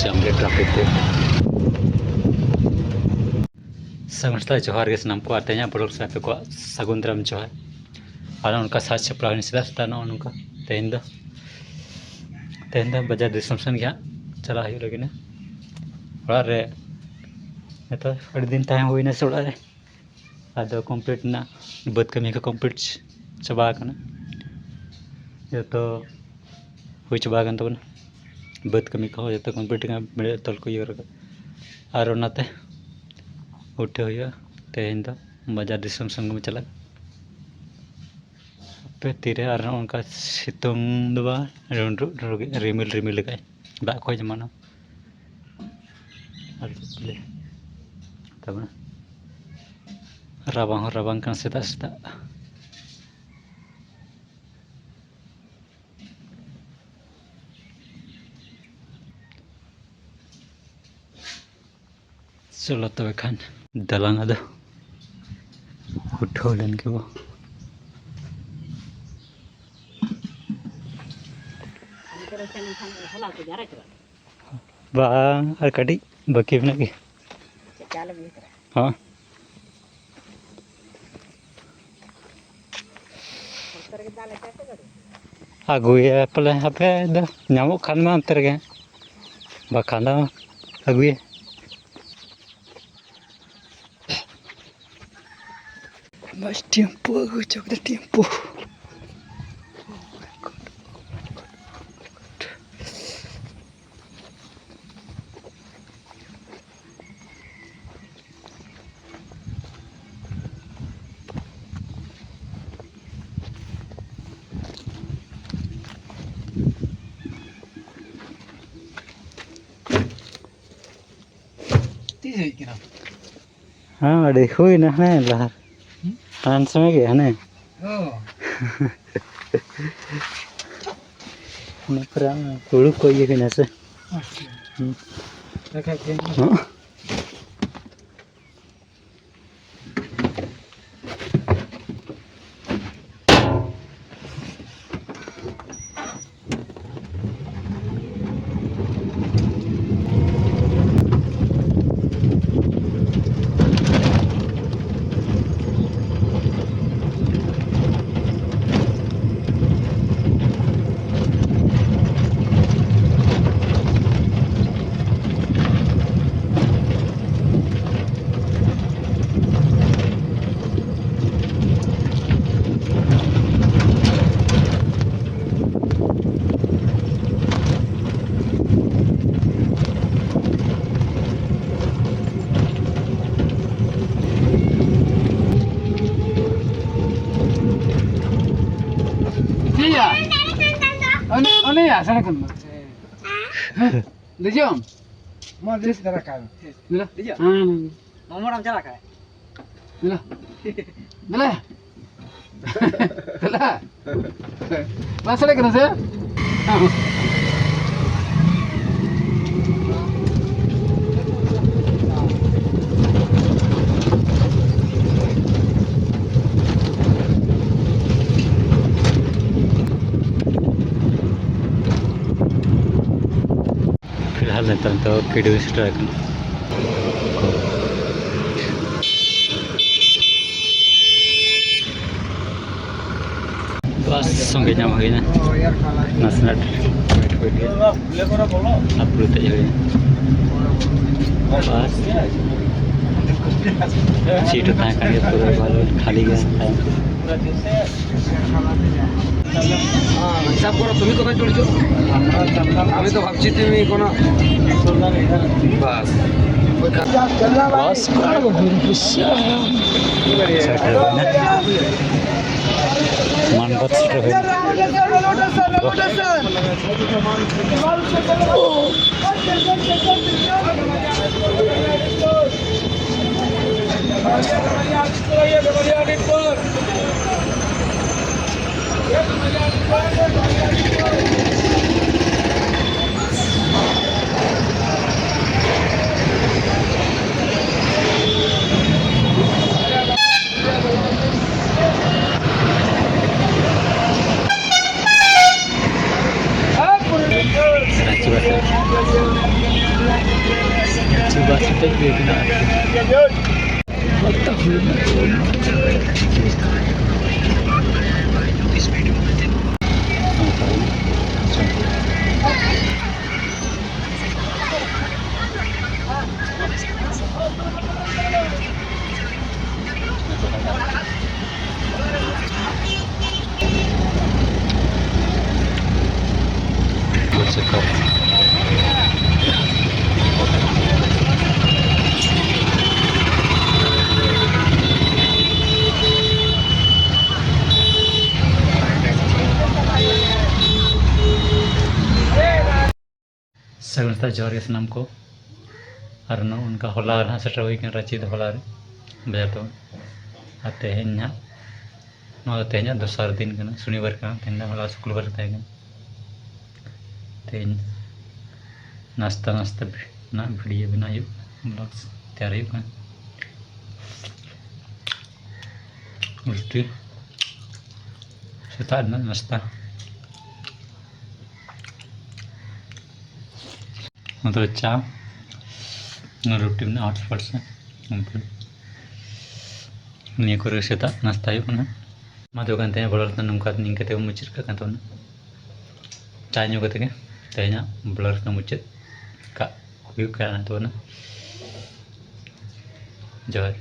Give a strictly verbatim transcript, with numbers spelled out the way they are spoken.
ᱡᱟᱢ ᱨᱮ ᱴᱨᱟᱯᱷᱤᱠ ᱛᱮ᱾ ᱥᱟᱹᱜᱩᱱ ᱥᱮᱛᱟᱜ, ᱡᱚᱦᱟᱨ ᱜᱮ ᱥᱟᱱᱟᱢ ᱠᱚ, ᱟᱨ ᱛᱮᱦᱮᱧᱟᱜ ᱵᱞᱚᱜ ᱥᱮ ᱟᱯᱮ ᱠᱚᱣᱟᱜ ᱥᱟᱹᱜᱩᱱ ᱫᱟᱨᱟᱢ ᱡᱚᱦᱟᱨ᱾ ᱟᱨ ᱚᱱᱠᱟ ᱥᱟᱡᱽ ᱥᱟᱯᱲᱟᱣ ᱦᱩᱭᱱᱟ ᱥᱮᱛᱟᱜ ᱥᱮᱛᱟᱜ ᱱᱚᱜᱼᱚ ᱱᱚᱝᱠᱟ᱾ ᱛᱮᱦᱮᱧ ᱫᱚ, ᱛᱮᱦᱮᱧ ᱫᱚ ᱵᱟᱡᱟᱨ ᱫᱤᱥᱚᱢ ᱥᱮᱱ ᱜᱮ ᱦᱟᱸᱜ ᱪᱟᱞᱟᱜ ᱦᱩᱭᱩᱜ ᱞᱟᱹᱜᱤᱫ᱾ ᱚᱲᱟᱜ ᱨᱮ ᱱᱤᱛᱚᱜ ᱟᱹᱰᱤ ᱫᱤᱱ ᱛᱟᱦᱮᱸ ᱦᱩᱭᱱᱟ ᱥᱮ ᱚᱲᱟᱜ ᱨᱮ, ᱟᱫᱚ ᱠᱚᱢᱯᱞᱤᱴ ᱨᱮᱱᱟᱜ ᱵᱟᱹᱫᱽ ᱠᱟᱹᱢᱤ ᱠᱚ ᱠᱚᱢᱯᱞᱤᱴ ᱪᱟᱵᱟ ᱟᱠᱟᱱᱟ, ᱡᱚᱛᱚ ᱦᱩᱭ ᱪᱟᱵᱟ ᱟᱠᱟᱱ ᱛᱟᱵᱚᱱᱟ᱾ ᱵᱟᱹᱫᱽ ᱠᱟᱹᱢᱤ ᱠᱚᱦᱚᱸ ᱡᱚᱛᱚ ᱠᱚᱢᱯᱞᱤᱴ ᱟᱠᱟᱱᱟ, ᱵᱮᱲᱮ ᱛᱚᱞ ᱠᱚ ᱤᱭᱟᱹ ᱨᱟᱠᱟᱵ᱾ ᱟᱨ ᱚᱱᱟᱛᱮ ᱩᱴᱷᱟᱹ ᱦᱩᱭᱩᱜᱼᱟ, ᱛᱮᱦᱮᱧ ᱫᱚ ᱵᱟᱡᱟᱨ ᱫᱤᱥᱚᱢ ᱥᱮᱱ ᱜᱮᱵᱚᱱ ᱪᱟᱞᱟᱜᱼᱟ᱾ ᱦᱟᱯᱮ ᱛᱤᱨᱮ ᱟᱨ ᱱᱚᱜᱼᱚ ᱱᱚᱝᱠᱟ ᱥᱤᱛᱩᱝ ᱫᱚ ᱵᱟᱝ, ᱰᱩᱸᱰᱨᱩᱜ ᱰᱩᱸᱰᱨᱩᱜ ᱨᱤᱢᱤᱞ ᱨᱤᱢᱤᱞ ᱞᱮᱠᱟᱭ, ᱫᱟᱜ ᱠᱚᱭ ᱡᱮᱢᱚᱱ᱾ ᱟᱨ ᱪᱮᱫ ᱠᱚ ᱞᱟᱹᱭᱟ? ᱛᱟᱨᱯᱚᱨᱮ ᱨᱟᱵᱟᱝ ᱦᱚᱸ ᱨᱟᱵᱟᱝ ᱠᱟᱱᱟ ᱥᱮᱛᱟᱜ ᱥᱮᱛᱟᱜ᱾ ᱪᱚᱞᱚ ᱛᱚᱵᱮ ᱠᱷᱟᱱ ᱫᱟᱞᱟᱝ ᱟᱫᱚ ᱩᱴᱷᱟᱹᱣ ᱞᱮᱱ ᱜᱮᱵᱚ᱾ ᱵᱟᱝ, ᱟᱨ ᱠᱟᱹᱴᱤᱡ ᱵᱟᱹᱠᱤ ᱢᱮᱱᱟᱜ ᱜᱮ᱾ ᱦᱚᱸ᱾ ᱟᱹᱜᱩᱭᱟ ᱯᱟᱞᱮ ᱦᱟᱯᱮ, ᱫᱚ ᱧᱟᱢᱚᱜ ᱠᱷᱟᱱ ᱢᱟ ᱚᱱᱛᱮ ᱨᱮᱜᱮ, ᱵᱟᱠᱷᱟᱱ ᱫᱚ ᱟᱹᱜᱩᱭᱟ᱾ ᱵᱟᱥ ᱴᱮᱢᱯᱩ ᱟᱹᱜᱩ ᱦᱚᱪᱚ ᱠᱮᱫᱟ, ᱴᱮᱢᱯᱩ᱾ ᱛᱤᱥ ᱦᱮᱡ ᱠᱟᱱᱟ? ᱦᱮᱸ, ᱟᱹᱰᱤ ᱦᱩᱭᱱᱟ, ᱦᱟᱱᱮ ᱞᱟᱦᱟ᱾ ᱦᱩᱸ? ᱦᱟᱱ ᱥᱚᱢᱚᱭ ᱜᱮ, ᱦᱟᱱᱮ᱾ ᱚ᱾ ᱤᱱᱟᱹ ᱯᱚᱨᱮ ᱦᱩᱲᱩ ᱠᱚ ᱤᱭᱟᱹ ᱦᱩᱭᱱᱟ ᱥᱮ? ᱟᱪᱪᱷᱟ᱾ ᱦᱩᱸ᱾ ᱫᱮᱠᱷᱟ ᱠᱮᱫ ᱜᱮ᱾ ᱦᱚᱸ᱾ ᱤᱭᱟ᱾ ᱩᱱᱤ, ᱩᱱᱤᱭᱟ, ᱥᱟᱲᱮ ᱠᱷᱚᱱ ᱫᱚ᱾ ᱫᱮᱡᱚᱜ ᱟᱢ? ᱢᱟ ᱫᱮᱡ ᱫᱷᱟᱨᱟ ᱠᱟᱭ ᱢᱮ᱾ ᱫᱮᱞᱟ᱾ ᱫᱮᱡᱚᱜ? ᱦᱮᱸ᱾ ᱢᱟᱢᱚ ᱚᱲᱟᱜ ᱮᱢ ᱪᱟᱞᱟᱜ ᱠᱷᱟᱡ? ᱫᱮᱞᱟ᱾ ᱫᱮᱞᱟ᱾ ᱫᱮᱞᱟ᱾ ᱵᱟᱝ ᱥᱟᱰᱮ ᱠᱟᱱᱟ ᱥᱮ? ᱯᱷᱤᱞᱦᱟᱞ ᱱᱮᱛᱟᱨ ᱫᱚ ᱠᱤᱰᱩ ᱥᱮᱴᱮᱨ ᱟᱠᱟᱱᱟ᱾ ᱵᱟᱥ ᱥᱚᱸᱜᱮ ᱧᱟᱢ ᱦᱩᱭᱱᱟ᱾ ᱱᱟᱥᱮᱱᱟᱜ ᱟᱯᱲᱩ ᱛᱮ ᱦᱩᱭᱱᱟ᱾ ᱵᱟᱥ ᱥᱤᱴ ᱦᱚᱸ ᱛᱟᱦᱮᱸ ᱠᱟᱱ ᱜᱮᱭᱟ, ᱯᱩᱨᱟᱹ ᱵᱷᱟᱞᱚ ᱠᱷᱟᱹᱞᱤ ᱜᱮ ᱛᱟᱦᱮᱸ ᱠᱟᱱᱟ᱾ হিসাব করো, তুমি কোথায় চড়ছো? আমি তো ভাবছি তুমি কোনো বাস। বাস করার বিষয়। মানবাদ সেটা হয়নি। ᱨᱟᱸᱪᱤ ᱵᱟᱥ ᱨᱮ᱾ ᱨᱟᱸᱪᱤ ᱵᱟᱥ ᱨᱮ ᱫᱮᱡ ᱦᱩᱭ ᱠᱟᱱᱟ ᱟᱨᱠᱤ᱾ ᱥᱟᱹᱜᱩᱱ ᱥᱮᱛᱟᱜ, ᱡᱚᱦᱟᱨ ᱜᱮ ᱥᱟᱱᱟᱢ ᱠᱚ᱾ ᱟᱨ ᱱᱚᱜᱼᱚ ᱱᱚᱝᱠᱟ ᱦᱚᱞᱟ ᱱᱟᱦᱟᱜ ᱥᱮᱴᱮᱨ ᱦᱩᱭ ᱠᱟᱱᱟ ᱨᱟᱺᱪᱤ ᱫᱚ, ᱦᱚᱞᱟ ᱨᱮ ᱵᱟᱡᱟᱨ ᱛᱟᱵᱚᱱ᱾ ᱟᱨ ᱛᱮᱦᱮᱧ ᱱᱟᱦᱟᱜ, ᱱᱚᱣᱟ ᱫᱚ ᱛᱮᱦᱮᱧᱟᱜ ᱫᱚᱥᱟᱨ ᱫᱤᱱ ᱠᱟᱱᱟ, ᱥᱚᱱᱤᱵᱟᱨ ᱠᱟᱱᱟ᱾ ᱛᱮᱦᱮᱧ ᱫᱚ, ᱦᱚᱞᱟ ᱥᱩᱠᱨᱵᱟᱨ ᱛᱟᱦᱮᱸ ᱠᱟᱱᱟ᱾ ᱛᱮᱦᱮᱧ ᱱᱟᱥᱛᱟ, ᱱᱟᱥᱛᱟ ᱨᱮᱱᱟᱜ ᱵᱷᱤᱰᱤᱭᱳ ᱵᱮᱱᱟᱣ ᱦᱩᱭᱩᱜ ᱠᱟᱱᱟ, ᱵᱞᱚᱜᱥ ᱛᱮᱭᱟᱨ ᱦᱩᱭᱩᱜ ᱠᱟᱱᱟ᱾ ᱨᱩᱴᱤ, ᱥᱮᱛᱟᱜ ᱨᱮᱱᱟᱜ ᱱᱟᱥᱛᱟ᱾ ᱱᱚᱛᱮ ᱪᱟ, ᱨᱩᱴᱤ ᱢᱮᱱᱟᱜᱼᱟ, ᱦᱚᱴᱥᱯᱚᱴ ᱥᱮ᱾ ᱱᱤᱭᱟᱹ ᱠᱚᱨᱮ ᱥᱮᱛᱟᱜ ᱱᱟᱥᱛᱟ ᱦᱩᱭᱩᱜ ᱠᱟᱱᱟ᱾ ᱢᱟ ᱛᱚᱵᱮ ᱠᱷᱟᱱ ᱛᱮᱦᱮᱧ ᱵᱞᱚᱜ ᱫᱚ ᱱᱚᱝᱠᱟ, ᱱᱤᱝᱠᱟᱹ ᱛᱮᱵᱚᱱ ᱢᱩᱪᱟᱹᱫ ᱠᱟᱜ ᱠᱟᱱ ᱛᱟᱵᱚᱱᱟ᱾ ᱪᱟ ᱧᱩ ᱠᱟᱛᱮ ᱜᱮ ᱛᱮᱦᱮᱧᱟᱜ ᱵᱞᱚᱜ ᱫᱚ ᱢᱩᱪᱟᱹᱫ ᱠᱟᱜ ᱦᱩᱭᱩᱜ ᱠᱟᱱ ᱛᱟᱵᱚᱱᱟ᱾ ᱡᱚᱦᱟᱨ᱾